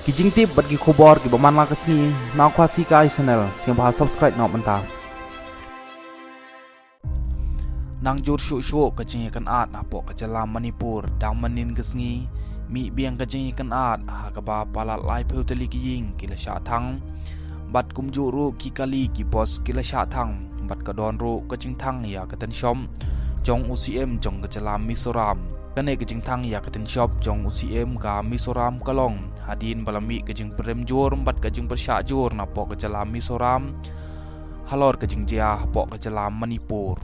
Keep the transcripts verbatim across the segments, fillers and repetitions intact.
Ki jingtip bad ki khubor kiba man la ka sngi na Khasi Kai Channel, sngewbha subscribe noh mynta. Nang jur shuh shuh ka jingïakynad hapoh ka jylla Manipur, dang mynnin ka sngi mih biang ka jingïakynad ha kaba palat laiphew tylli ki ïing ki la shah thang bad kumjuh ruh ki kali ki bos ki la shah thang bad ka don ruh ka jingthang ïa ka tynshop jong u C M jong ka jylla Mizoram. Kane ka jingthang ïa ka tynshop jong u C M ka Mizoram ka long hadien ba la mih ka jingpyrem jur bad ka jingpyrshah jur napoh ka jylla Mizoram halor ka jingjia hapoh ka jylla Manipur.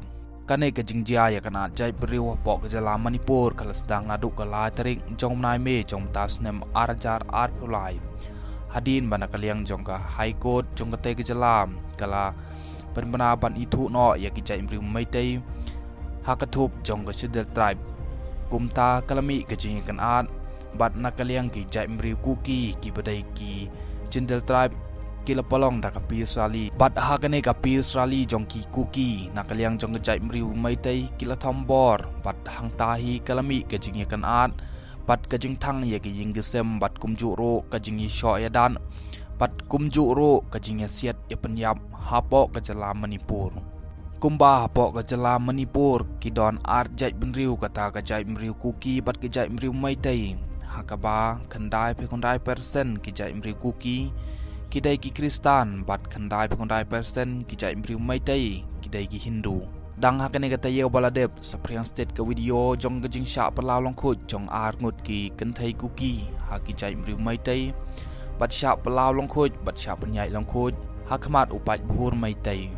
Kane ka jingjia ïakynad jaitbynriew hapoh ka jylla Manipur ka la sdang naduh ka lai tarik jong u bnai May jong mynta snem ar hajar arphew lai, hadien ba na ka liang jong ka High Court jong katei ka jylla ka la pynbna ban ithuh noh ïa ki jaitbynriew Meitei ha ka thup jong ka Scheduled Tribe. Kumta ka la mih ka jingïakynad bad na ka liang ki jaitbynriew Kuki kiba dei ki Scheduled Tribe ki la pynlong da ka peace rally. Bad ha kane ka peace rally jong ki Kuki, na ka liang jong ka jaitbynriew Meitei ki la thombor bad hangta hi ka la mih ka jingïakynad bad ka jingthang ïa ki ïing ki sem bad kumjuh ruh ka jingïashoh ïadat bad kumjuh ruh ka jingïasiat ïapynïap hapoh ka jylla Manipur. Kumba hapoh ka jylla Manipur ki don ar jaitbynriew, kata ka jaitbynriew Kuki bad ka jaitbynriew Meitei, ha kaba khyndai phew khyndai persen ki jaitbynriew Kuki ki dei ki Khristan bad khyndai phew khyndai persen ki jaitbynriew Meitei ki dei ki Hindu. Dang ha kane ka taïew ba la dep, sa phriang stet ka video jong ka jingshah pynlaw lyngkhuid jong ar ngut ki kynthei Kuki ha ki jaitbynriew Meitei bad shah pynlaw lyngkhuid bad shah pynïaid lyngkhuid ha khmat u paidbah Meitei.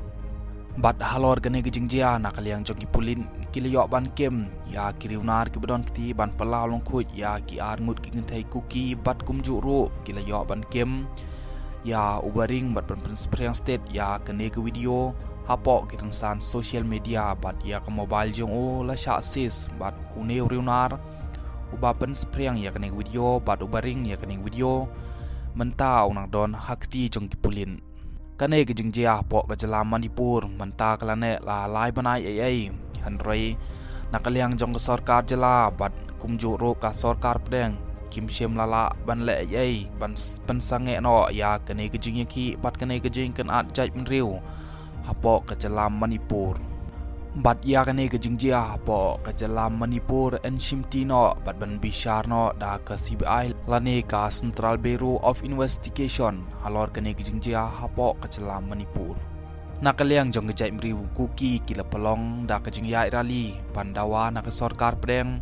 Bad halor kane ka jingjia, na ka liang jong ki pulit ki la ïoh ban kem ïa ki riewnar kiba don kti ban pynlaw lyngkhuid ïa ki ar ngut ki kynthei Kuki bad kumjuh ruh ki la ïoh ban kem ïa u Baring bad ban pynphriang stet ïa kane ka video hapoh ki rynsan social media bad ïa ka mobile jong u la shah seize bad une u riewnar uba pynphriang ïa kane ka video bad u Baring ïa kane ka video mynta u nang don ha kti jong ki pulit. Kane ka jingjia hapoh ka jylla Manipur mynta ka la neh la lai bnai ei ei, hynrei na ka liang jong ka sorkar jylla bad kumjuh ruh ka sorkar pdeng kim shym la lah ban leh ei ei ban s-, pynsangeh noh ïa kane ka jingïakhih bad kane ka jingïakynad jaitbynriew hapoh ka jylla Manipur. Bad ïa kane ka jingjia hapoh ka jylla Manipur yn shimti noh bad ban bishar noh da ka C B I lane ka Central Bureau of Investigation halor kane ka jingjia hapoh ka jylla Manipur. Na ka liang jong ka jaitbynriew Kuki ki la pynlong da ka jingïaid rally ban dawa na ka sorkar pdeng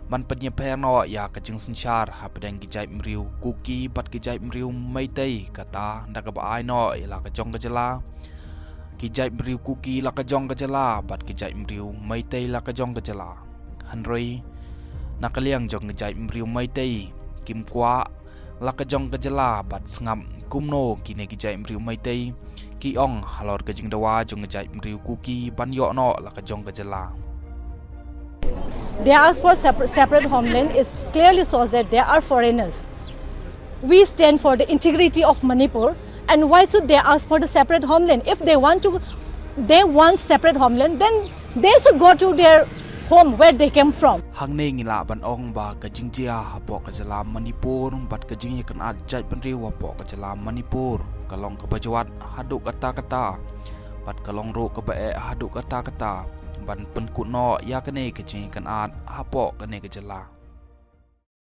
ban pynïapher noh ïa ka jingsynshar hapdeng ki jaitbynriew Kuki bad ki jaitbynriew Meitei, kata da kaba ai noh ïa la ka jong ka jylla, ki jaitbynriew Kuki la ka jong ka jylla bad ki jaitbynriew Meitei la ka jong ka jylla. Hynrei na ka liang jong ka jaitbynriew Meitei kim kwah la ka jong ka jylla bad sngap kumno kine ki jaitbynriew Meitei ki ong halor ka jingdawa jong ka jaitbynriew Kuki ban ïoh noh la ka jong ka jylla. They ask for separ- separate homeland. It clearly shows that they are foreigners. We stand for the integrity of Manipur, and why should they ask for the separate homeland? If they want to, they want separate homeland, then they should go to their home where they came from. Hangne ngi lah ban ong ba ka jingjia hapoh ka jylla Manipur bad ka jingïakynad jaitbynriew hapoh ka jylla Manipur ka long kaba jwat haduh katta katta bad ka long ruh kaba eh haduh katta katta ban pynkut noh ïa kane ka jingïakynad hapoh kane ka jylla.